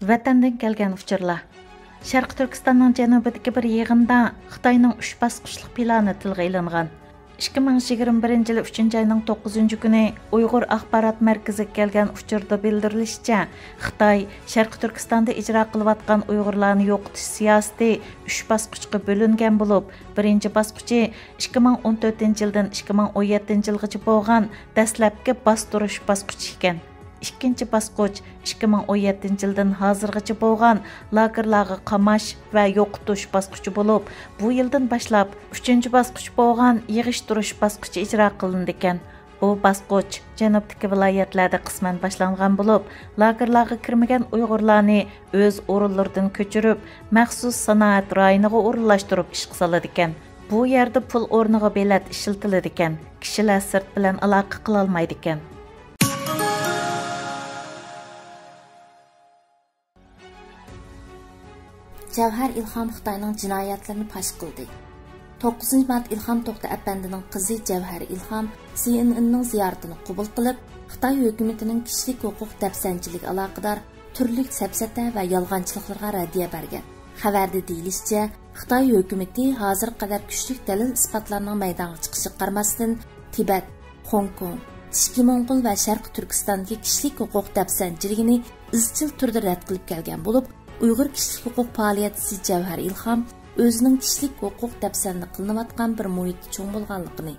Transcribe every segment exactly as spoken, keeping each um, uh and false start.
ۋەتەندىن كەلگەن ئۇچۇرلار. شەرقىي تۈركىستاننىڭ جەنۇبىدىكى بىر يىغىندا خىتاينىڭ ئۈچ باسقۇچلۇق پىلانى تىلغا ئېلىنغان. ئىككى مىڭ يىگىرمە بىرىنچى يىلى ئۈچىنچى ئاينىڭ توققۇزىنچى كۈنى ئۇيغۇر ئاخبارات مەركىزىگە كەلگەن ئۇچۇردا بىلدۈرۈلۈشىچە، خىتاي شەرقىي تۈركىستاندا ئىجرا قىلىۋاتقان ئۇيغۇرلارنى يوقىتىش سىياسىتى ئۈچ باسقۇچقا بۆلۈنگەن بولۇپ، بىرىنچى باسقۇچى ئىككى مىڭ ئون تۆتىنچى يىلدىن ئىككى مىڭ ئون يەتتىنچى يىلغىچە بولغان دەسلەپكى باستۇرۇش باسقۇچى ئىكەن. ئىككىنچى باسقۇچ ئىككى مىڭ ئون يەتتىنچى يىلدىن ھازىرغىچە بولغان لاگېرلارغا قاماش ۋە يوقىتىش باسقۇچى بولۇپ، بۇ يىلدىن باشلاپ ئۈچىنچى باسقۇچ بولغان يىغىشتۇرۇش باسقۇچى ئىجرا قىلىنىدىكەن. بۇ باسقۇچ جەنۇبتىكى ۋىلايەتلەردە قىسمەن باشلانغان بولۇپ، لاگېرلارغا كىرمىگەن ئۇيغۇرلارنى ئۆز ئورۇنلىرىدىن كۆچۈرۈپ، مەخسۇس سانائەت رايونىغا ئورۇنلاشتۇرۇپ ئىشقا سالىدىكەن. بۇ يەردە پۇل ئورنىغا بېلەت ئىشلىتىلىدىكەن. كىشىلەر سىرت بىلەن ئالاقە قىلالمايدىكەن. جەۋھەر ئىلھام خىتاينىڭ جىنايەتلىرىنى پاش قىلدى. توققۇزىنچى مارت ئىلھام توختى ئەپەندىنىڭ قىزى جەۋھەر ئىلھام سى ئېن ئېننىڭ زىيارىتىنى قوبۇل قىلىپ، خىتاي ھۆكۈمىتىنىڭ كىشىلىك ھوقۇق دەپسەندىچىلىكى ئالاقىدار تۈرلۈك سەپسەتە ۋە يالغانچىلىقلىرىغا رەددىيە بەرگەن. خەۋەردە دېيىلىشىچە، خىتاي ھۆكۈمىتى ھازىرغا قەدەر كۈچلۈك دەلىل-ئىسپاتلارنىڭ مەيدانغا چىقىشىغا قارىماستىن، تىبەت، خوڭكوڭ، ئىچكى موڭغۇل ۋە شەرقىي تۈركىستاندىكى كىشىلىك ھوقۇق دەپسەندىچىلىكىنى ئىزچىل تۈردە رەت قىلىپ كەلگەن بولۇپ، ئۇيغۇر كىشىلىك ھوقۇق پائالىيەتچىسى جەۋھەر ئىلھام ئۆزىنىڭ كىشىلىك ھوقۇق دەپسەندە قىلىنىۋاتقان بىر مۇھىتتا چوڭ بولغانلىقىنى،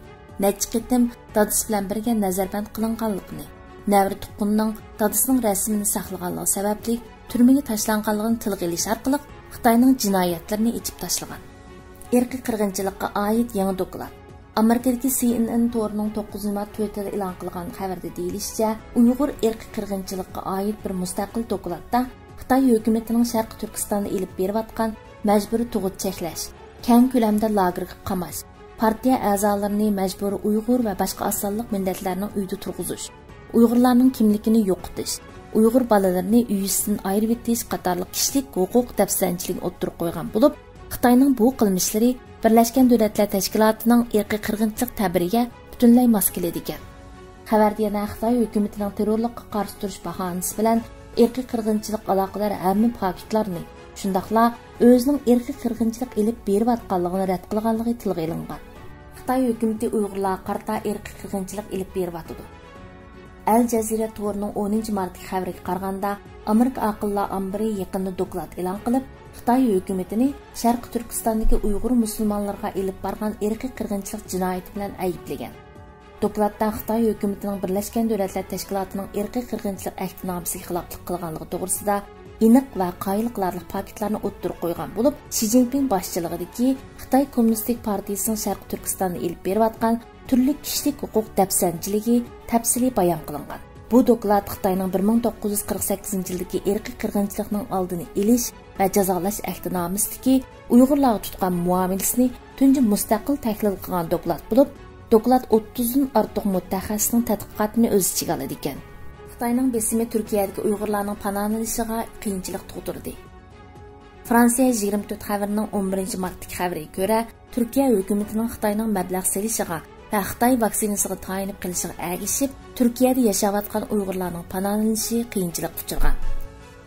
نەچچە قېتىم دادىسى بىلەن بىرگە نەزەربەند قىلىنغانلىقىنى، نەۋرە تۇغقىنىنىڭ دادىسىنىڭ رەسىمىنى ساقلىغانلىقى سەۋەبلىك تۈرمىگە تاشلانغانلىقىنى تىلغا ئېلىش ئارقىلىق خىتاينىڭ جىنايەتلىرىنى ئېچىپ تاشلىغان. ئىرقىي قىرغىنچىلىققا ئائىت يېڭى دوكلات. ئامېرىكىدىكى سى ئېن ئېن تورىنىڭ توققۇزىنچى مارت تۈۋىتتېردا ئېلان قىلغان خەۋىرىدە دېيىلىشىچە، ئۇيغۇر ئىرقىي قىرغىنچىلىققا ئائىت بىر مۇستەقىل دوكلاتتا خىتاي ھۆكۈمىتىنىڭ شەرقىي تۈركىستاندا ئېلىپ بېرىۋاتقان مەجبۇرىي تۇغۇت چەكلەش، كەڭ كۆلەمدە لاگېرغا قاماش، پارتىيە ئەزالىرىنى مەجبۇرىي ئۇيغۇر ۋە باشقا ئاز سانلىق مىللەتلەرنىڭ ئۆيىدە تۇرغۇزۇش، ئۇيغۇرلارنىڭ كىملىكىنى يوقىتىش، ئۇيغۇر بالىلىرىنى ئۆيىسىدىن ئايرىۋېتىش قاتارلىق كىشىلىك ھوقۇق دەپسەندىچىلىكىنى ئوتتۇرىغا قويغان بولۇپ، خىتاينىڭ بۇ قىلمىشلىرى بىرلەشكەن دۆلەتلەر تەشكىلاتىنىڭ ئىرقىي قىرغىنچىلىق تەبىرىگە پۈتۈنلەي ماس كېلىدىكەن. خەۋەردە يەنە خىتاي ھۆكۈمىتىنىڭ تېررورلۇققا قارشى تۇرۇش باھانىسى بىلەن ئىرقىي قىرغىنچىلىققا ئالاقىدار ھەممە پاكىتلارنى، شۇنداقلا ئۆزىنىڭ ئىرقىي قىرغىنچىلىق ئېلىپ بېرىۋاتقانلىقىنى رەت قىلغانلىقى تىلغا ئېلىنغان. خىتاي ھۆكۈمىتى ئۇيغۇرلارغا قارىتا ئىرقىي قىرغىنچىلىق ئېلىپ بېرىۋاتىدۇ. ئەل جەزىرە تورىنىڭ ئونىنچى مارتتىكى خەۋىرىگە قارىغاندا، ئامېرىكا ئاقىللار ئامبىرى يېقىندا دوكلات ئېلان قىلىپ، خىتاي ھۆكۈمىتىنى شەرقىي تۈركىستاندىكى ئۇيغۇر مۇسۇلمانلىرىغا ئېلىپ بارغان ئىرقىي قىرغىنچىلىق جىنايىتى بىلەن ئەيىبلىگەن. دوكلاتتا خىتاي ھۆكۈمىتىنىڭ بىرلەشكەن دۆلەتلەر تەشكىلاتىنىڭ ئىرقىي قىرغىنچىلىق ئەھدىنامىسىگە خىلاپلىق قىلغانلىقى توغرىسىدا ئېنىق ۋە قايىل قىلارلىق پاكىتلارنى ئوتتۇرىغا قويغان بولۇپ، شى جىنپىڭ باشچىلىقىدىكى خىتاي كوممۇنىستىك پارتىيىسىنىڭ شەرقىي تۈركىستاندا ئېلىپ بېرىۋاتقان تۈرلۈك كىشىلىك ھوقۇق دەپسەندىچىلىكى تەپسىلىي بايان قىلىنغان. بۇ دوكلات خىتاينىڭ بىر مىڭ توققۇز يۈز قىرىق سەككىزىنچى يىلدىكى ئىرقىي قىرغىنچىلىقنىڭ ئالدىنى ئېلىش ۋە جازالاش ئەھدىنامىسىدىكى ئۇيغۇرلارغا تۇتقان مۇئامىلىسىنى تۇنجى مۇستەقىل تەھلىل قىلغان دوكلات بولۇپ، دوكلات ئوتتۇزدىن ئارتۇق مۇتەخەسسىسنىڭ تەتقىقاتىنى ئۆز ئىچىگە ئالىدىكەن. خىتاينىڭ بېسىمى تۈركىيەدىكى ئۇيغۇرلارنىڭ پاناھلىنىشىغا قىيىنچىلىق تۇغدۇردى. فرانسىيە يىگىرمە تۆت خەۋىرىنىڭ ئون بىرىنچى مارتتىكى خەۋىرىگە كۆرە، تۈركىيە ھۆكۈمىتىنىڭ خىتاينىڭ مەبلەغ سېلىشىغا ۋە خىتاي ۋاكسىنىسىغا تايىنىپ قېلىشىغا ئەگىشىپ، تۈركىيەدە ياشاۋاتقان ئۇيغۇرلارنىڭ پاناھلىنىشى قىيىنچىلىققا ئۇچرىغان.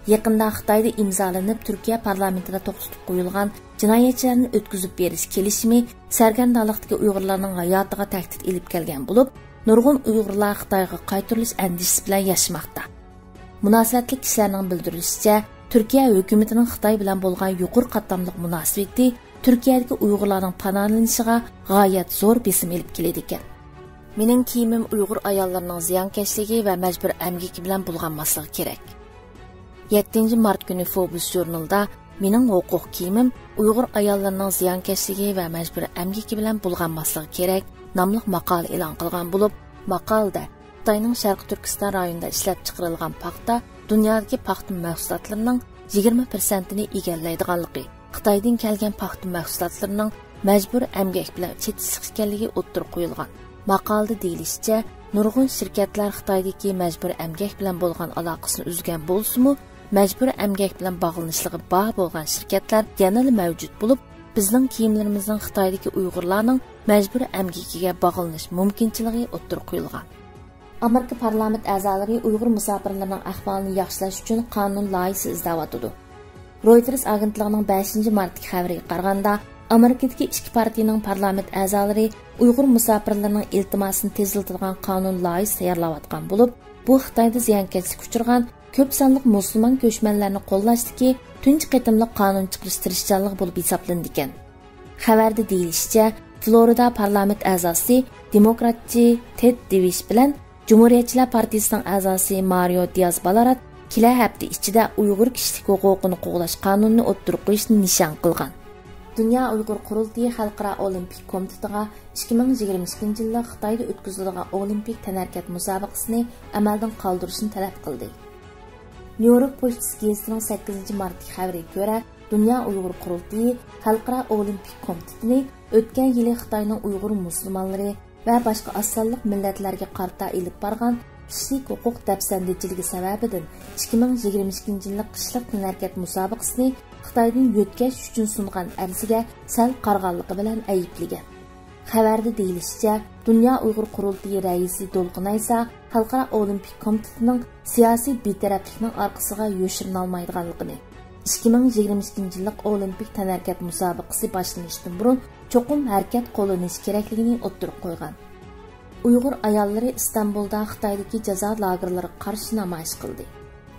يېقىندا خىتايدا ئىمزالىنىپ، تۈركىيە پارلامېنتىدا توختىتىپ قويۇلغان جىنايەتچىلەرنى ئۆتكۈزۈپ بېرىش كېلىشىمى سەرگەردانلىقتىكى ئۇيغۇرلارنىڭ ھاياتىغا تەھدىت ئېلىپ كەلگەن بولۇپ، نۇرغۇن ئۇيغۇرلار خىتايغا قايتۇرۇلۇش ئەندىشىسى بىلەن ياشىماقتا. مۇناسىۋەتلىك كىشىلەرنىڭ بىلدۈرۈشىچە، تۈركىيە ھۆكۈمىتىنىڭ خىتاي بىلەن بولغان يۇقىرى قاتلاملىق مۇناسىۋىتى تۈركىيەدىكى ئۇيغۇرلارنىڭ پاناھلىنىشىغا غايەت زور بېسىم ئېلىپ كېلىدىكەن. مېنىڭ كىيىمىم ئۇيغۇر ئاياللىرىنىڭ زىيانكەشلىكى ۋە مەجبۇرىي ئەمگىكى بىلەن بۇلغانماسلىقى كېرەك. يەتتىنچى مارت كۈنى فوربس ژۇرنىلىدا مېنىڭ ھوقۇق كىيىمىم ئۇيغۇر ئاياللىرىنىڭ زىيانكەشلىكى ۋە مەجبۇرىي ئەمگىكى بىلەن بۇلغانماسلىقى كېرەك ناملىق ماقالە ئېلان قىلغان بولۇپ، ماقالىدە خىتاينىڭ شەرقىي تۈركىستان رايونىدا ئىشلەپچىقىرىلغان پاختا دۇنيادىكى پاختا مەھسۇلاتلىرىنىڭ يىگىرمە پىرسەنتىنى ئىگىلەيدىغانلىقى، خىتايدىن كەلگەن پاختا مەھسۇلاتلىرىنىڭ مەجبۇرىي ئەمگەك بىلەن چېتىشلىق ئىكەنلىكى ئوتتۇرىغا قويۇلغان. ماقالىدە دېيىلىشىچە، نۇرغۇن شىركەتلەر خىتايدىكى مەجبۇرىي ئەمگەك بىلەن بولغان ئالاقىسىنى ئۈزگەن بولسىمۇ، مەجبۇرىي ئەمگەك بىلەن باغلىنىشلىقى بار بولغان شىركەتلەر يەنىلا مەۋجۇت بولۇپ، بىزنىڭ كىيىملىرىمىزنىڭ خىتايدىكى ئۇيغۇرلارنىڭ مەجبۇرىي ئەمگىكىگە باغلىنىش مۇمكىنچىلىكى ئوتتۇرىغا قويۇلغان. ئامېرىكا پارلامېنت ئەزالىرى ئۇيغۇر مۇساپىرلىرىنىڭ ئەھۋالىنى ياخشىلاش ئۈچۈن قانۇن لايىھىسى ئىزدەۋاتىدۇ. رويتېرس ئاگېنتلىقىنىڭ بەشىنچى مارتتىكى خەۋىرىگە قارىغاندا، ئامېرىكىدىكى ئىككى پارتىيىنىڭ پارلامېنت ئەزالىرى ئۇيغۇر مۇساپىرلىرىنىڭ ئىلتىماسىنى تېزلىتىدىغان قانۇن لايىھىسى تەييارلاۋاتقان بولۇپ، بۇ خىتايدا زىيانكەشلىككە ئۇچرىغان كۆپ سانلىق مۇسۇلمان كۆچمەنلەرنى قوللاشتىكى تۇنجى قېتىملىق قانۇن چىقىرىش تىرىشچانلىقى بولۇپ ھېسابلىنىدىكەن. خەۋەردە دېيىلىشىچە، فلورىدا پارلامېنت ئەزاسى دېموكراتچى تېد دېۋىش بىلەن جۇمھۇرىيەتچىلەر پارتىيىسىنىڭ ئەزاسى مارىيو دىياز بالارات كېلەر ھەپتە ئىچىدە ئۇيغۇر كىشىلىك ھوقۇقىنى قوغداش قانۇنىنى ئوتتۇرىغا قويۇشنى نىشان قىلغان. دۇنيا ئۇيغۇر قۇرۇلتىيى خەلقئارا ئولىمپىك كومىتېتىغا ئىككى مىڭ يىگىرمە ئىككىنچى يىلدا خىتايدا ئۆتكۈزۈلىدىغان ئولىمپىك تەنھەرىكەت مۇسابىقىسىنى ئەمەلدىن قالدۇرۇشنى تەلەپ قىلدى. نيۇ يورك پوچتىسى گېزىتىنىڭ سەككىزىنچى مارتتىكى خەۋىرىگە كۆرە، دۇنيا ئۇيغۇر قۇرۇلتىيى خەلقئارا ئولىمپىك كومىتېتىنى ئۆتكەن يىلى خىتاينىڭ ئۇيغۇر مۇسۇلمانلىرى ۋە باشقا ئاز سانلىق مىللەتلەرگە قارىتا ئېلىپ بارغان كىشىلىك ھوقۇق دەپسەندىچىلىكى سەۋەبىدىن ئىككى مىڭ يىگىرمە ئىككىنچى يىللىق قىشلىق تەنھەرىكەت مۇسابىقىسىنى خىتايدىن يۆتكەش ئۈچۈن سۇنغان ئەرزىگە سەل قارىغانلىقى بىلەن ئەيىبلىگەن. خەۋەردە دېيىلىشىچە، دۇنيا ئۇيغۇر قۇرۇلتىيى رەئىسى دولقۇن ئەيسا خەلقئارا ئولىمپىك كومىتېتىنىڭ سىياسىي بىتەرەپلىكنىڭ ئارقىسىغا يوشۇرۇنالمايدىغانلىقىنى، ئىككى مىڭ يىگىرمە ئىككىنچى يىللىق ئولىمپىك تەنھەرىكەت مۇسابىقىسى باشلىنىشتىن بۇرۇن چوقۇم ھەرىكەت قوللىنىش كېرەكلىكىنى ئوتتۇرىغا قويغان. ئۇيغۇر ئاياللىرى ئىستانبۇلدا خىتايدىكى جازا لاگېرلىرىغا قارشى نامايىش قىلدى.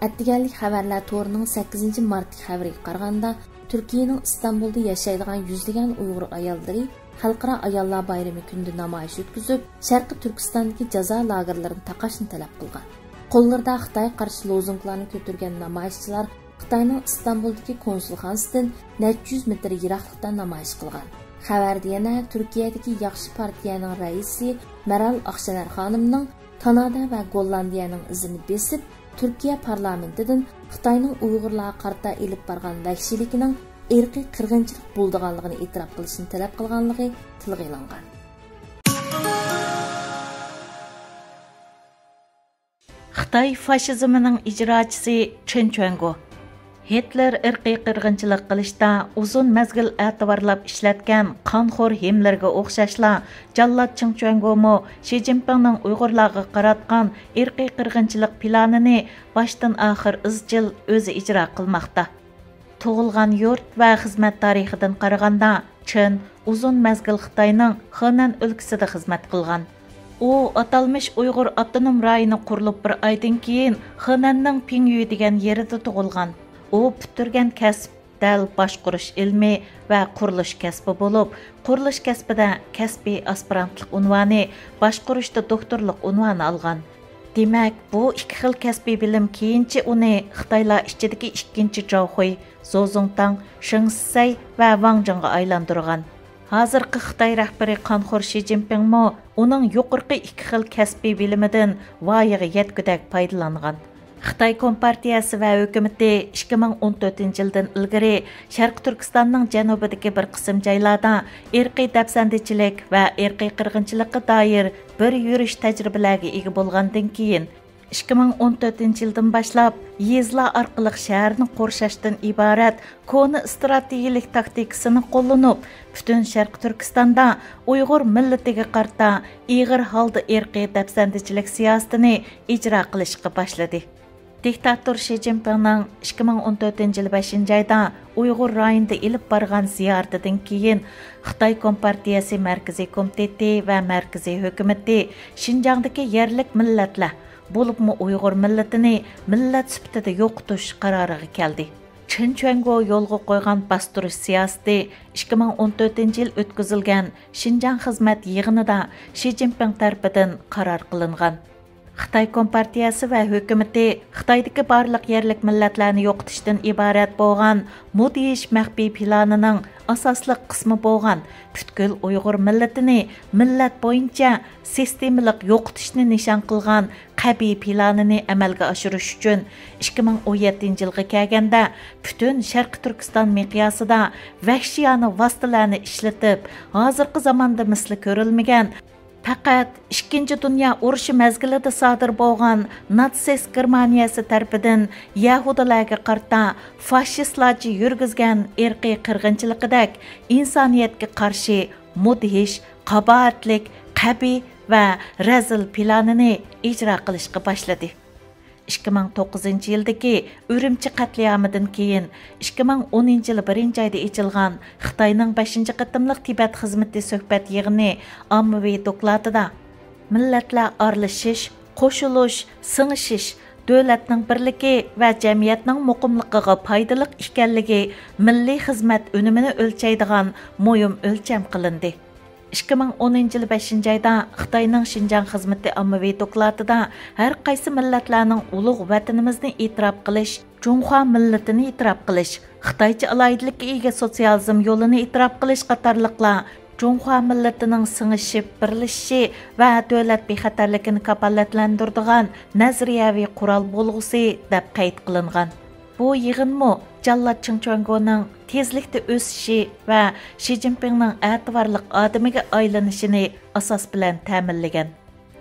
ئەتىگەنلىك خەۋەرلەر تورىنىڭ سەككىزىنچى مارتتىكى خەۋىرىگە قارىغاندا، تۈركىيەنىڭ ئىستانبۇلدا ياشايدىغان يۈزلىگەن ئۇيغۇر ئاياللىرى خەلقئارا ئاياللار بايرىمى كۈنىدە نامايىش ئۆتكۈزۈپ، شەرقىي تۈركىستاندىكى جازا لاگېرلىرىنى تاقاشنى تەلەپ قىلغان. قوللىرىدا خىتايغا قارشى لوزۇنكىلارنى كۆتۈرگەن نامايىشچىلار خىتاينىڭ ئىستانبۇلدىكى كونسۇلخانىسىدىن نەچچە يۈز مېتىر يىراقلىقتا نامايىش قىلغان. خەۋەردە يەنە تۈركىيەدىكى ياخشى پارتىيەنىڭ رەئىسى مەرال ئاقشەنەر خانىمنىڭ كانادا ۋە گوللاندىيەنىڭ ئىزىنى بېسىپ، تۈركىيە پارلامېنتىدىن خىتاينىڭ ئۇيغۇرلارغا قارىتا ئېلىپ بارغان ۋەھشىيلىكىنىڭ ئىرقىي قىرغىنچىلىق بولىدىغانلىقىنى ئېتىراپ قىلىشنى تەلەپ قىلغانلىقى تىلغا ئېلىنغان. خىتاي فاشىزمىنىڭ ئىجراچىسى چېن چۈەنگو. ھىتلېر ئىرقىي قىرغىنچىلىق قىلىشتا ئۇزۇن مەزگىل ئەتىۋارلاپ ئىشلەتكەن قانخور ھىملېرگە ئوخشاشلا، جاللات چېن چۈەنگومۇ شى جىنپىڭنىڭ ئۇيغۇرلارغا قاراتقان ئىرقىي قىرغىنچىلىق پىلانىنى باشتىن ئاخىر ئىزچىل ئۆزى ئىجرا قىلماقتا. تۇغۇلغان يۇرت ۋە خىزمەت تارىخىدىن قارىغاندا، چېن ئۇزۇن مەزگىل خىتاينىڭ خېنەن ئۆلكىسىدە خىزمەت قىلغان. ئۇ ئاتالمىش ئۇيغۇر ئاپتونوم رايونى قۇرۇلۇپ بىر ئايدىن كېيىن خېنەننىڭ پىڭيۈ دېگەن يېرىدە تۇغۇلغان. ئۇ پۈتتۈرگەن كەسىپ دەل باشقۇرۇش ئىلمى ۋە قۇرۇلۇش كەسپى بولۇپ، قۇرۇلۇش كەسپىدە كەسپىي ئاسپىرانتلىق ئۇنۋانى، باشقۇرۇشتا دوكتورلۇق ئۇنۋانى ئالغان. دېمەك، بۇ ئىككى خىل كەسپىي بىلىم كېيىنچە ئۇنى خىتايلار ئىچىدىكى ئىككىنچى جاۋخۇي، زوزۇڭتاڭ، شېڭ شىسەي ۋە ۋاڭ جېڭغا ئايلاندۇرغان. ھازىرقى خىتاي رەھبىرى قانخور شى جىنپىڭمۇ ئۇنىڭ يۇقىرىقى ئىككى خىل كەسپىي بىلىمىدىن ۋايىغا يەتكۈدەك پايدىلانغان. خىتاي كومپارتىيەسى ۋە ھۆكۈمىتى ئىككى مىڭ ئون تۆتىنچى يىلدىن ئىلگىرى شەرقىي تۈركىستاننىڭ جەنۇبىدىكى بىر قىسىم جايلاردا ئىرقىي دەپسەندىچىلىك ۋە ئىرقىي قىرغىنچىلىققا دائىر بىر يۈرۈش تەجرىبىلەرگە ئىگە بولغاندىن كېيىن، ئىككى مىڭ ئون تۆتىنچى يىلدىن باشلاپ يېزىلار ئارقىلىق شەھەرنى قورشاشتىن ئىبارەت كونا ئىستراتېگىيەلىك تاكتىكىسىنى قوللىنىپ، پۈتۈن شەرقىي تۈركىستاندا ئۇيغۇر مىللىتىگە قارىتا ئېغىر ھالدا ئىرقىي دەپسەندىچىلىك سىياسىتىنى ئىجرا قىلىشقا باشلىدى. دىكتاتور شى جىنپىڭنىڭ ئىككى مىڭ ئون تۆتىنچى يىل بەشىنچى ئايدا ئۇيغۇر رايونىدا ئېلىپ بارغان زىيارىتىدىن كېيىن، خىتاي كومپارتىيەسى مەركىزىي كومىتېتى ۋە مەركىزىي ھۆكۈمىتى شىنجاڭدىكى يەرلىك مىللەتلەر، بولۇپمۇ ئۇيغۇر مىللىتىنى مىللەت سۈپىتىدە يوقىتىش قارارىغا كەلدى. چېن چۈەنگو يولغا قويغان باستۇرۇش سىياسىتى ئىككى مىڭ ئون تۆتىنچى يىل ئۆتكۈزۈلگەن شىنجاڭ خىزمەت يىغىنىدا شى جىنپىڭ تەرىپىدىن قارار قىلىنغان. خىتاي كومپارتىيەسى ۋە ھۆكۈمىتى خىتايدىكى بارلىق يەرلىك مىللەتلەرنى يوقىتىشتىن ئىبارەت بولغان مۇدھىش مەخپىي پىلانىنىڭ ئاساسلىق قىسمى بولغان پۈتكۈل ئۇيغۇر مىللىتىنى مىللەت بويىچە سىستېمىلىق يوقىتىشنى نىشان قىلغان قەبىھ پىلانىنى ئەمەلگە ئاشۇرۇش ئۈچۈن، ئىككى مىڭ ئون يەتتىنچى يىلغا كەلگەندە، پۈتۈن شەرقىي تۈركىستان مىقياسىدا ۋەھشىيانە ۋاسىتىلەرنى ئىشلىتىپ، ھازىرقى زاماندا مىسلى كۆرۈلمىگەن، پەقەت ئىككىنچى دۇنيا ئۇرۇشى مەزگىلىدە سادىر بولغان ناتسىست گېرمانىيەسى تەرىپىدىن يەھۇدىيلارغا قارىتا فاشىستلارچە يۈرگۈزگەن ئىرقىي قىرغىنچىلىقىدەك ئىنسانىيەتكە قارشى مۇدھىش، قاباھەتلىك، قەبىھ ۋە رەزىل پىلانىنى ئىجرا قىلىشقا باشلىدى. ئىككى مىڭ توققۇزىنچى يىلدىكى ئۈرۈمچى قەتلىئامىدىن كېيىن، ئىككى مىڭ ئونىنچى يىل بىرىنچى ئايدا ئېچىلغان خىتاينىڭ بەشىنچى قېتىملىق تىبەت خىزمىتى سۆھبەت يىغىنى ئاممىۋى دوكلاتىدا، مىللەتلەر ئارىلىشىش، قوشۇلۇش، سىڭىشىش، دۆلەتنىڭ بىرلىكى ۋە جەمئىيەتنىڭ مۇقىملىقىغا پايدىلىق ئىكەنلىكى مىللىي خىزمەت ئۈنۈمىنى ئۆلچەيدىغان مۇھىم ئۆلچەم قىلىندى. ئىككى مىڭ ئونىنچى يىل بەشىنچى ئايدا خىتاينىڭ شىنجاڭ خىزمىتى ئاممىۋى دوكلاتىدا ھەر قايسى مىللەتلەرنىڭ ئۇلۇغ ۋەتىنىمىزنى ئېتىراپ قىلىش، جۇڭخۇا مىللىتىنى ئېتىراپ قىلىش، خىتايچە ئالاھىدىلىككە ئىگە سوتسىيالىزم يولىنى ئېتىراپ قىلىش قاتارلىقلار جۇڭخۇا مىللىتىنىڭ سىڭىشىپ بىرلىشىشى ۋە دۆلەت بىخەتەرلىكىنى كاپالەتلەندۈرىدىغان نەزەرىيەۋى قورال بولغۇسى، دەپ قەيت قىلىنغان. بۇ يىغىنمۇ جاللات چېڭ چۈەنگونىڭ تېزلىكتە ئۆسۈشى ۋە شى جىنپىڭنىڭ ئەتىۋارلىق ئادىمىگە ئايلىنىشىنى ئاساس بىلەن تەمىنلىگەن.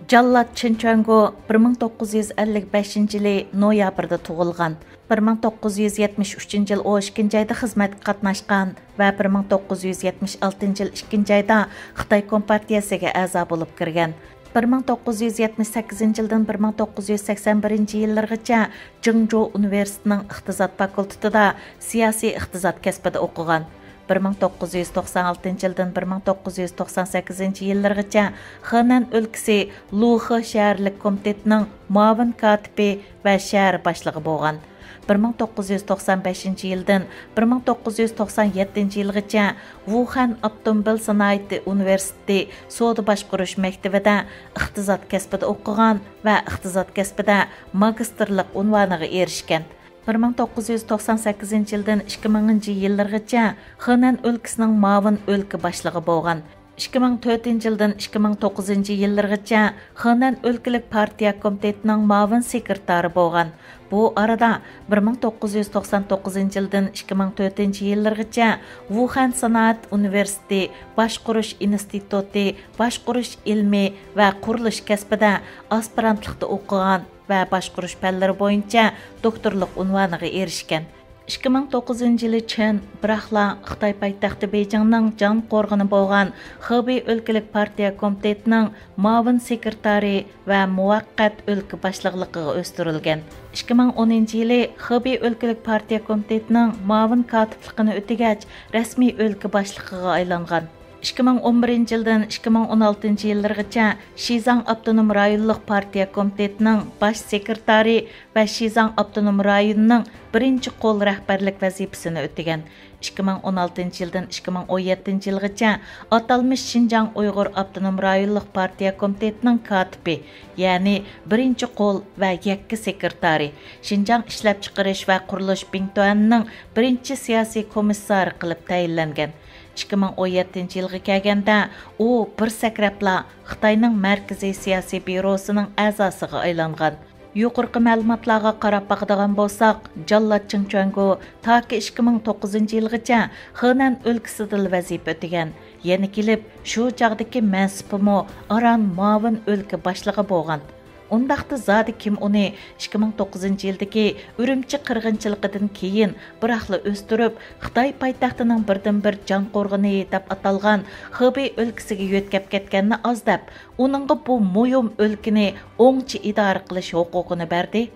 جاللات چېن چۈەنگو بىر مىڭ توققۇز يۈز ئەللىك بەشىنچى يىلى نويابىردا تۇغۇلغان. بىر مىڭ توققۇز يۈز يەتمىش ئۈچىنچى يىل ئون ئىككىنچى ئايدا خىزمەتكە قاتناشقان ۋە بىر مىڭ توققۇز يۈز يەتمىش ئالتىنچى يىل ئىككىنچى ئايدا خىتاي كومپارتىيەسىگە ئەزا بولۇپ كىرگەن. بىر مىڭ توققۇز يۈز يەتمىش سەككىزىنچى يىلدىن بىر مىڭ توققۇز يۈز سەكسەن بىرىنچى يىللىرىغىچە جىڭجۇ ئۇنىۋېرسىتېتىنىڭ ئىقتىساد فاكۇلتېتىدا سىياسىي ئىقتىساد كەسپىدە ئوقۇغان. بىر مىڭ توققۇز يۈز توقسان ئالتىنچى يىلدىن بىر مىڭ توققۇز يۈز توقسان سەككىزىنچى يىللىرىغىچە خېنەن ئۆلكىسى لۇخې شەھەرلىك كومىتېتىنىڭ مۇئاۋىن كاتىپى ۋە شەھەر باشلىقى بولغان. بىر مىڭ توققۇز يۈز توقسان بەشىنچى يىلدىن بىر مىڭ توققۇز يۈز توقسان يەتتىنچى يىلغىچە ۋۇخەن ئاپتوموبىل سانائىتى ئۇنىۋېرسىتېتى سودا باشقۇرۇش مەكتىۋىدە ئىقتىساد كەسپىدە ئوقۇغان ۋە ئىقتىساد كەسپىدە ماگىستىرلىق ئۇنۋانىغا ئېرىشكەن. بىر مىڭ توققۇز يۈز توقسان سەككىزىنچى يىلدىن ئىككى مىڭىنچى يىللىرىغىچە خېنەن ئۆلكىسىنىڭ مۇئاۋىن ئۆلكە باشلىقى بولغان. ئىككى مىڭ تۆتىنچى يىلدىن ئىككى مىڭ توققۇزىنچى يىللىرىغىچە خېنەن ئۆلكىلىك پارتىيە كومىتېتىنىڭ مۇئاۋىن سېكرېتارى بولغان. بۇ ئارىدا بىر مىڭ توققۇز يۈز توقسان توققۇزىنچى يىلدىن ئىككى مىڭ تۆتىنچى يىللىرىغىچە ۋۇخەن سانائەت ئۇنىۋېرسىتېتى باشقۇرۇش ئىنستىتۇتى باشقۇرۇش ئىلمى ۋە قۇرۇلۇش كەسپىدە ئاسپىرانتلىقتا ئوقۇغان ۋە باشقۇرۇش پەنلىرى بويىچە دوكتورلۇق ئۇنۋانىغا ئېرىشكەن. ئىككى مىڭ توققۇزىنچى يىلى چېن، بىراقلا خىتاي پايتەختى بېيجىڭنىڭ جان قورغىنى بولغان خېبېي ئۆلكىلىك پارتىيە كومىتېتىنىڭ مۇئاۋىن سېكرېتارى ۋە مۇۋەققەت ئۆلكە باشلىقلىقىغا ئۆستۈرۈلگەن. ئىككى مىڭ ئونىنچى يىلى خېبېي ئۆلكىلىك پارتىيە كومىتېتىنىڭ مۇئاۋىن كاتىپلىقىنى ئۆتىگەچ، رەسمىي ئۆلكە باشلىقىغا ئايلانغان. ئىككى مىڭ ئون بىرىنچى يىلدىن ئىككى مىڭ ئون ئالتىنچى يىللىرىغىچە شىزاڭ ئاپتونوم رايونلۇق پارتىيە كومىتېتىنىڭ باش سېكرېتارى ۋە شىزاڭ ئاپتونوم رايونىنىڭ بىرىنچى قول رەھبەرلىك ۋەزىپىسىنى ئۆتىگەن. ئىككى مىڭ ئون ئالتىنچى يىلدىن ئىككى مىڭ ئون يەتتىنچى يىلغىچە ئاتالمىش شىنجاڭ ئۇيغۇر ئاپتونوم رايونلۇق پارتىيە كومىتېتىنىڭ كاتىپى، يەنى بىرىنچى قول ۋە يەككە سېكرېتارى، شىنجاڭ ئىشلەپچىقىرىش ۋە قۇرۇلۇش بىڭتۈەنىنىڭ بىرىنچى سىياسىي كومىسسارى قىلىپ تەيىنلەنگەن. ئىككى مىڭ ئون يەتتىنچى يىلغا كەلگەندە، ئۇ بىر سەكرەپلا خىتاينىڭ مەركىزىي سىياسىي بيۇروسىنىڭ ئەزاسىغا ئايلانغان. يۇقىرىقى مەلۇماتلارغا قاراپ باقىدىغان بولساق، جاللات چېڭ چۈەنگو تاكى ئىككى مىڭ توققۇزىنچى يىلغىچە خېنەن ئۆلكىسىدىلا ۋەزىپە ئۆتىگەن. يەنە كېلىپ، شۇ چاغدىكى مەنسىپىمۇ ئاران مۇئاۋىن ئۆلكە باشلىقى بولغان. ئۇنداقتا زادى كىم ئۇنى ئىككى مىڭ توققۇزىنچى يىلدىكى ئۈرۈمچى قىرغىنچىلىقىدىن كېيىن بىراقلا ئۆستۈرۈپ، خىتاي پايتەختىنىڭ بىردىنبىر جان قورغىنى دەپ ئاتالغان خېبېي ئۆلكىسىگە يۆتكەپ كەتكەننى ئاز دەپ، ئۇنىڭغا بۇ مۇھىم ئۆلكىنى ئوڭچە ئىدارە قىلىش ھوقۇقىنى بەردى؟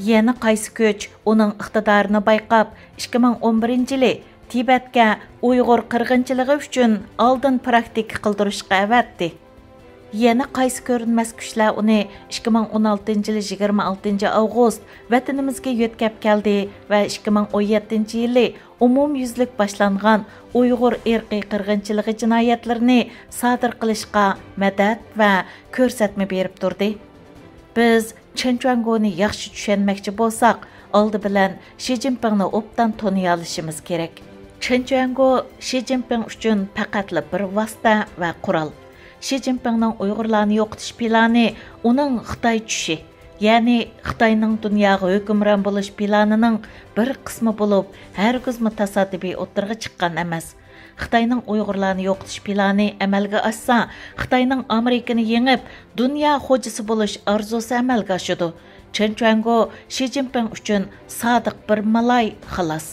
يەنە قايسى كۈچ ئۇنىڭ ئىقتىدارىنى بايقاپ، ئىككى مىڭ ئون بىرىنچى يىلى تىبەتكە ئۇيغۇر قىرغىنچىلىقى ئۈچۈن ئالدىن پراكتىكا قىلدۇرۇشقا ئەۋەتتى؟ يەنە قايسى كۆرۈنمەس كۈچلەر ئۇنى ئىككى مىڭ ئون ئالتىنچى يىلى يىگىرمە ئالتىنچى ئاۋغۇست ۋەتىنىمىزگە يۆتكەپ كەلدى ۋە ئىككى مىڭ ئون يەتتىنچى يىلى ئومۇميۈزلۈك باشلانغان ئۇيغۇر ئىرقىي قىرغىنچىلىقى جىنايەتلىرىنى سادىر قىلىشقا مەدەت ۋە كۆرسەتمە بېرىپ تۇردى؟ بىز چېن چۈەنگونى ياخشى چۈشەنمەكچى بولساق، ئالدى بىلەن شى جىنپىڭنى ئوبدان تونۇيالىشىمىز كېرەك. چېن چۈەنگو شى جىنپىڭ ئۈچۈن پەقەتلا بىر ۋاسىتە ۋە قورال. شى جىنپىڭنىڭ ئۇيغۇرلارنى يوقىتىش پىلانى ئۇنىڭ خىتاي چۈشى، يەنى خىتاينىڭ دۇنياغا ھۆكۈمران بولۇش پىلانىنىڭ بىر قىسمى بولۇپ، ھەرگىزمۇ تاسادىپىي ئوتتۇرىغا چىققان ئەمەس. خىتاينىڭ ئۇيغۇرلارنى يوقىتىش پىلانى ئەمەلگە ئاشسا، خىتاينىڭ ئامېرىكىنى يېڭىپ، دۇنيا خوجىسى بولۇش ئارزۇسى ئەمەلگە ئاشىدۇ. چېن چۈەنگو شى جىنپىڭ ئۈچۈن سادىق بىر مالاي، خالاس.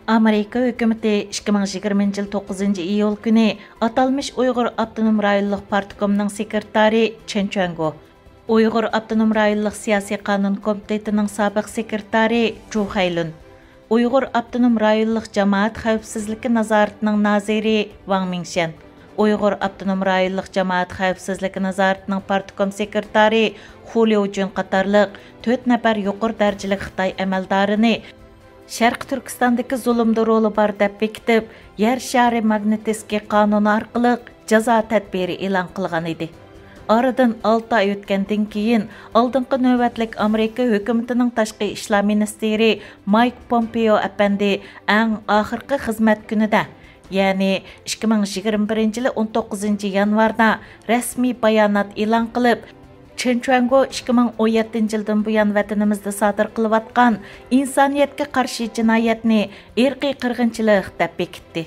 ئامېرىكا ھۆكۈمىتى ئىككى مىڭ يىگىرمىنچى يىل توققۇزىنچى ئىيۇل كۈنى ئاتالمىش ئۇيغۇر ئاپتونوم رايونلۇق پارتكومنىڭ سېكرېتارى چېن چۈەنگو، ئۇيغۇر ئاپتونوم رايونلۇق سىياسىي قانۇن كومىتېتىنىڭ سابىق سېكرېتارى جۇ خەيلۈن، ئۇيغۇر ئاپتونوم رايونلۇق جامائەت خەۋپسىزلىكى نازارىتىنىڭ نازىرى ۋاڭ مىڭشيەن، ئۇيغۇر ئاپتونوم رايونلۇق جامائەت خەۋپسىزلىكى نازارىتىنىڭ پارتكوم سېكرېتارى خۇ ليۇجۈن قاتارلىق تۆت نەپەر يۇقىرى دەرىجىلىك خىتاي ئەمەلدارىنى شەرقىي تۈركىستاندىكى زۇلۇمدا رولى بار دەپ بېكىتىپ، يەر شارى ماگنىتسكىي قانۇنى ئارقىلىق جازا تەدبىرى ئېلان قىلغان ئىدى. ئارىدىن ئالتە ئاي ئۆتكەندىن كېيىن، ئالدىنقى نۆۋەتلىك ئامېرىكا ھۆكۈمىتىنىڭ تاشقى ئىشلار مىنىستىرى مايك پومپېئو ئەپەندى ئەڭ ئاخىرقى خىزمەت كۈنىدە، يەنى ئىككى مىڭ يىگىرمە بىرىنچى يىلى ئون توققۇزىنچى يانۋاردا رەسمىي بايانات ئېلان قىلىپ، چېن چۈەنگو ئىككى مىڭ ئون يەتتىنچى يىلدىن بۇيان ۋەتىنىمىزدە سادىر قىلىۋاتقان ئىنسانىيەتكە قارشى جىنايەتنى ئىرقىي قىرغىنچىلىق دەپ بېكىتتى.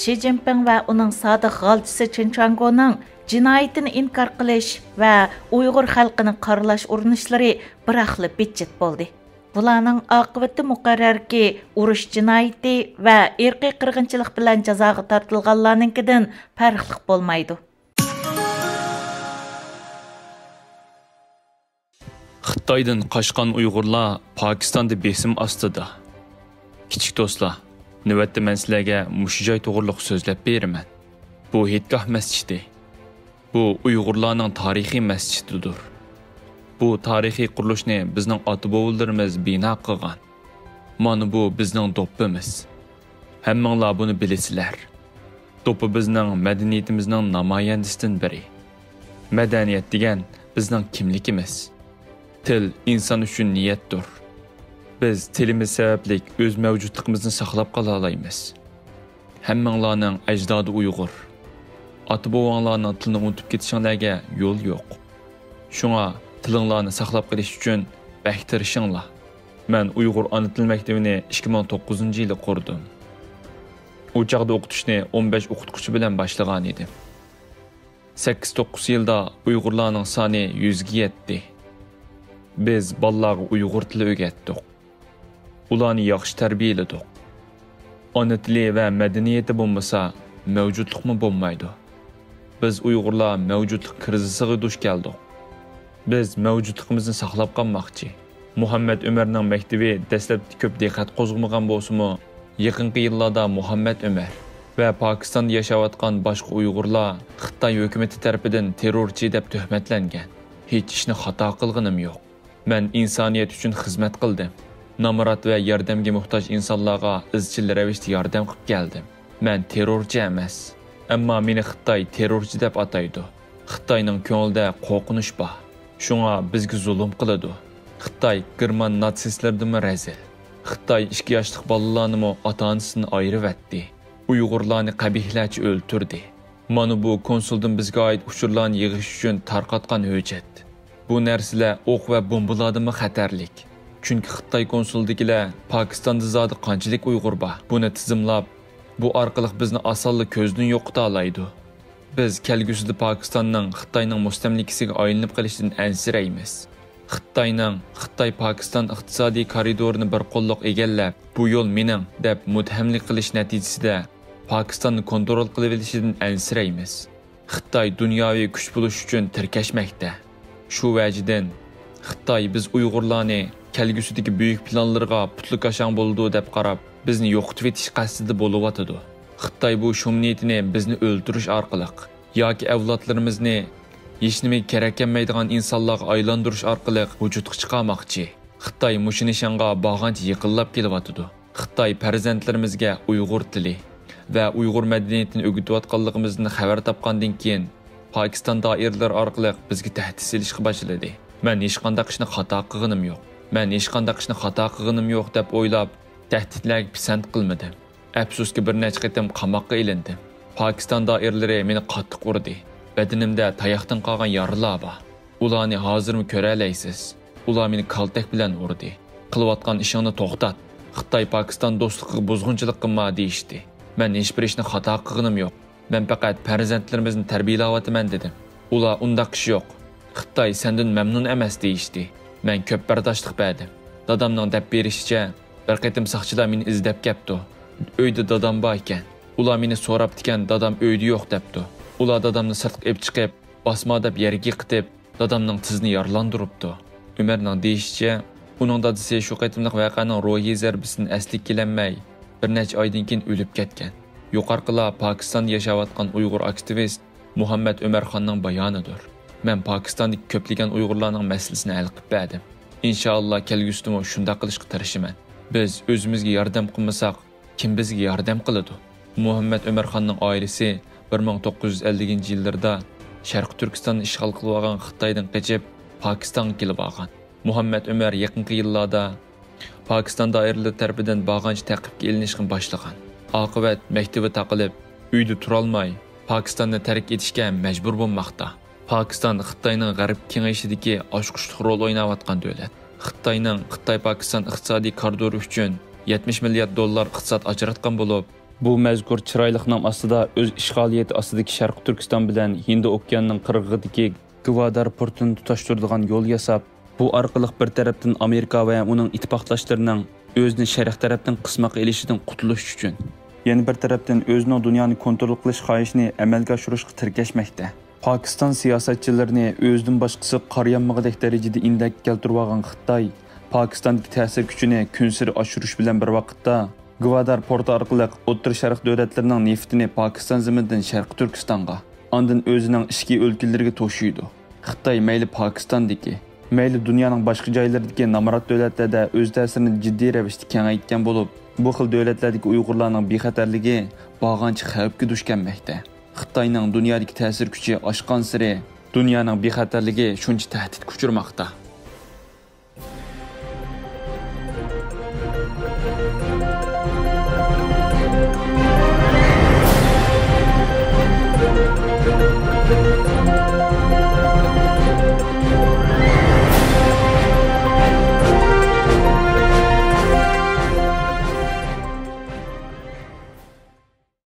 شى جىنپىڭ ۋە ئۇنىڭ سادىق غالچىسى چېن چۈەنگونىڭ جىنايىتىنى ئىنكار قىلىش ۋە ئۇيغۇر خەلقىنى قارىلاش ئۇرۇنۇشلىرى بىراقلا بىتچىت بولدى. بۇلارنىڭ ئاقىۋىتى مۇقەررەركى، ئۇرۇش جىنايىتى ۋە ئىرقىي قىرغىنچىلىق بىلەن جازاغا تارتىلغانلارنىڭكىدىن پەرقلىق بولمايدۇ. خىتايدىن قاچقان ئۇيغۇرلار پاكىستاندا بېسىم ئاستىدا. كىچىك دوستلار، نۆۋەتتە مەن سىلەرگە مۇشۇ جاي توغرىلىق سۆزلەپ بېرىمەن. بۇ ھېيتگاھ مەسچىتى. بۇ ئۇيغۇرلارنىڭ تارىخىي مەسچىتىدۇر. بۇ تارىخىي قۇرۇلۇشنى بىزنىڭ ئاتا-بوۋىلىرىمىز بىنا قىلغان. مانا بۇ بىزنىڭ دوپپىمىز. ھەممىڭلار بۇنى بىلىسىلەر. دوپپا بىزنىڭ مەدەنىيىتىمىزنىڭ نامايەندىسىدىن بىرى. مەدەنىيەت دېگەن بىزنىڭ كىملىكىمىز. تىل ئىنسان ئۈچۈن نىيەتتۇر. بىز تىلىمىز سەۋەبلىك ئۆز مەۋجۇتلۇقىمىزنى ساقلاپ قالالايمىز. ھەممىڭلارنىڭ ئەجدادى ئۇيغۇر. ئاتا-بوۋاڭلارنىڭ تىلىنى ئۇنتۇپ كېتىشىڭلارگە يول يوق. شۇڭا تىلىڭلارنى ساقلاپ قېلىش ئۈچۈن بەك تىرىشىڭلار. مەن ئۇيغۇر ئانا تىل مەكتىۋىنى ئىككى مىڭ توققۇزىنچى يىلى قۇردۇم. ئۇ چاغدا ئوقۇتۇشنى ئون بەش ئوقۇتقۇچى بىلەن باشلىغان ئىدىم. سەككىز توققۇز يىلدا ئۇيغۇرلارنىڭ سانى يۈزگە يەتتى. بىز بالىلارغا ئۇيغۇر تىلى ئۆگەتتۇق. ئۇلارنى ياخشى تەربىيەلىدۇق. ئانا تىلى ۋە مەدەنىيىتى بولمىسا، مەۋجۇتلۇقمۇ بولمايدۇ. بىز ئۇيغۇرلار مەۋجۇتلۇق كىرىزىسىغا دۇچ كەلدۇق. بىز مەۋجۇتلۇقىمىزنى ساقلاپ قالماقچى. مۇھەممەد ئۆمەرنىڭ مەكتىۋى دەسلەپتە كۆپ دىققەت قوزغىمىغان بولسىمۇ، يېقىنقى يىللاردا مۇھەممەد ئۆمەر ۋە پاكىستاندا ياشاۋاتقان باشقا ئۇيغۇرلار خىتاي ھۆكۈمىتى تەرىپىدىن تېررورچى دەپ تۆھمەتلەنگەن. ھېچ ئىشنى خاتا قىلغىنىم يوق. مەن ئىنسانىيەت ئۈچۈن خىزمەت قىلدىم. نامرات ۋە ياردەمگە موھتاج ئىنسانلارغا ئىزچىل رەۋىشتە ياردەم قىلىپ كەلدىم. مەن تېررورچى ئەمەس. ئەمما مېنى خىتاي تېررورچى دەپ ئاتايدۇ. خىتاينىڭ كۆڭلىدە قورقۇنچ بار. شۇڭا بىزگە زۇلۇم قىلىدۇ. خىتاي گېرمان ناتسىستلىرىدىنمۇ رەزىل. خىتاي ئىككى ياشلىق بالىلارنىمۇ ئاتا-ئانىسىدىن ئايرىۋەتتى. ئۇيغۇرلارنى قەبىھلەرچە ئۆلتۈردى. مانا بۇ كونسۇلدىن بىزگە ئائىت ئۇچۇرلارنى يىغىش ئۈچۈن تارقاتقان ھۆججەت. بۇ نەرسىلەر ئوق ۋە بومبىلاردىنمۇ خەتەرلىك. چۈنكى خىتاي كونسۇلىدىكىلەر پاكىستاندا زادى قانچىلىك ئۇيغۇر بار، بۇنى تىزىملاپ، بۇ ئارقىلىق بىزنى ئاسانلا كۆزدىن يوقىتالايدۇ. بىز كەلگۈسىدە پاكىستاننىڭ خىتاينىڭ مۇستەملىكىسىگە ئايلىنىپ قېلىشىدىن ئەنسىرەيمىز. خىتاينىڭ خىتاي-پاكىستان ئىقتىسادىي كارىدورىنى بىر قوللۇق ئىگىلەپ، بۇ يول مېنىڭ دەپ مۇتتەھەملىك قىلىش نەتىجىسىدە پاكىستاننى كونترول قىلىۋېلىشىدىن ئەنسىرەيمىز. خىتاي دۇنياۋى كۈچ بولۇش ئۈچۈن تىركەشمەكتە. شۇ ۋەجىدىن، خىتاي بىز ئۇيغۇرلارنى كەلگۈسىدىكى بۈيۈك پىلانلىرىغا پۇتلىكاشاڭ بولىدۇ دەپ قاراپ، بىزنى يوقىتىۋېتىش قەستىدە بولۇۋاتىدۇ. خىتاي بۇ شۇم نىيىتىنى بىزنى ئۆلتۈرۈش ئارقىلىق ياكى ئەۋلادلىرىمىزنى ھېچنېمىگە كېرەككەنمەيدىغان ئىنسانلارغا ئايلاندۇرۇش ئارقىلىق ۋۇجۇدقا چىقارماقچى. خىتاي مۇشۇ نىشانغا بارغانچە يېقىنلاپ كېلىۋاتىدۇ. خىتاي پەرزەنتلىرىمىزگە ئۇيغۇر تىلى ۋە ئۇيغۇر مەدەنىيىتىنى ئۆگىتىۋاتقانلىقىمىزدىن خەۋەر تاپقاندىن كېيىن، پاكىستان دائىرىلىرى ئارقىلىق بىزگە تەھدىت سېلىشقا باشلىدى. مەن ھېچقانداق ئىشنى خاتا قىلغىنىم يوق. مەن ھېچقانداق ئىشنى خاتا قىلغىنىم يوق دەپ ئويلاپ، تەھدىتلەرگە پىسەنت قىلمىدىم. ئەپسۇسكى، بىر نەچچە قېتىم قاماققا ئېلىندىم. پاكىستان دائىرىلىرى مېنى قاتتىق ئۇردى. بەدىنىمدە تاياقتىن قالغان يارىلار بار. ئۇلارنى ھازىرمۇ كۆرەلەيسىز. ئۇلار مېنى كالتەك بىلەن ئۇردى. قىلىۋاتقان ئىشىڭنى توختات. خىتاي پاكىستان دوستلۇقىغا بۇزغۇنچىلىق قىلما دېيىشتى. مەن ھېچبىر ئىشنى خاتا قىلغىنىم يوق. مەن پەقەت پەرزەنتلىرىمىزنى تەربىيەلەۋاتىمەن دېدىم. ئۇلار ئۇنداق ئىش يوق. خىتاي سەندىن مەمنۇن ئەمەس دېيىشتى. مەن كۆپ بەرداشلىق بەردىم. دادامنىڭ دەپ بېرىشىچە، بىر قېتىم ساقچىلار مېنى ئىزدەپ كەپتۇ. ئۆيدە دادام بار ئىكەن. ئۇلار مېنى سوراپتىكەن، دادام ئۆيدە يوق دەپتۇ. ئۇلار دادامنى سىرتقا ئېلىپ چىقىپ، باسما دەپ يەرگە يىقىتىپ، دادامنىڭ تىزىنى يارىلاندۇرۇپتۇ. ئۆمەرنىڭ دېيىشىچە، ئۇنىڭ دادىسى شۇ قېتىملىق ۋەقەنىڭ روھىي زەربىسىدىن ئەسلىگە كېلەلمەي، بىر نەچچە ئايدىن كېيىن ئۆلۈپ كەتكەن. يۇقىرىقىلار پاكىستاندا ياشاۋاتقان ئۇيغۇر ئاكتىۋىست مۇھەممەت ئۆمەر خاننىڭ بايانىدۇر. مەن پاكىستاندىكى كۆپلىگەن ئۇيغۇرلارنىڭ مەسىلىسىنى ھەل قىلىپ بەردىم. ئىنشائاللا، كەلگۈسىدىمۇ شۇنداق قىلىشقا تىرىشىمەن. بىز ئۆزىمىزگە ياردەم قىلمىساق، كىم بىزگە ياردەم قىلىدۇ؟ مۇھەممەت ئۆمەر خاننىڭ ئائىلىسى بىر مىڭ توققۇز يۈز ئەللىكىنچى يىللىرىدا شەرقىي تۈركىستاننى ئىشغال قىلىۋالغان خىتايدىن قېچىپ، پاكىستانغا كېلىۋالغان. مۇھەممەت ئۆمەر يېقىنقى يىللاردا پاكىستان دائىرىلىرى تەرىپىدىن بارغانچە تەقىبكە ئېلىنىشقا باشلىغان. ئاقىۋەت مەكتىۋى تاقىلىپ، ئۆيدە تۇرالماي، پاكىستاننى تەرك ئېتىشكە مەجبۇر بولماقتا. پاكىستان خىتاينىڭ غەرب كېڭىشىدىكى ئاچقۇچلۇق رول ئويناۋاتقان دۆلەت. خىتاينىڭ خىتاي-پاكىستان ئىقتىسادىي كارىدورى ئۈچۈن يەتمىش مىليارد دوللار ئىقتىساد ئاجراتقان بولۇپ، بۇ مەزكۇر چىرايلىق نام ئاستىدا ئۆز ئىشغالىيىتى ئاستىدىكى شەرقىي تۈركىستان بىلەن ھىندى ئوكيانىنىڭ قىرغىقىدىكى گۋادار پورتىنى تۇتاشتۇرىدىغان يول ياساپ، بۇ ئارقىلىق بىر تەرەپتىن ئامېرىكا ۋە ئۇنىڭ ئىتتىپاقداشلىرىنىڭ ئۆزىنى شەرق تەرەپتىن قىسماققا ئېلىشىدىن قۇتۇلۇش ئۈچۈن، يەنە بىر تەرەپتىن ئۆزىنىڭ دۇنيانى كونترول قىلىش خاھىشىنى ئەمەلگە ئاشۇرۇشقا تىركەشمەكتە. پاكىستان سىياسەتچىلىرىنى ئۆزىدىن باشقىسىغا قارىيالمىغۇدەك دەرىجىدە ئىندەككە كەلتۈرۈۋالغان خىتاي پاكىستاندىكى تەسىر كۈچىنى كۈنسېرى ئاشۇرۇش بىلەن بىر ۋاقىتتا، گۋادار پورتى ئارقىلىق ئوتتۇرا شەرق دۆلەتلىرىنىڭ نېفىتىنى پاكىستان زېمىنىدىن شەرقىي تۈركىستانغا، ئاندىن ئۆزىنىڭ ئىچكى ئۆلكىلىرىگە توشۇيدۇ. خىتاي مەيلى پاكىستاندىكى، مەيلى دۇنيانىڭ باشقا جايلىرىدىكى نامرات دۆلەتلەردە ئۆز تەسىرىنى جىددىي رەۋىشتە كېڭەيتكەن بولۇپ، بۇ خىل دۆلەتلەردىكى ئۇيغۇرلارنىڭ بىخەتەرلىكى بارغانچە خەۋپكە دۇچ كەلمەكتە. خىتاينىڭ دۇنيادىكى تەسىر كۈچى ئاشقانسېرى، دۇنيانىڭ بىخەتەرلىكى شۇنچە تەھدىتكە ئۇچرىماقتا.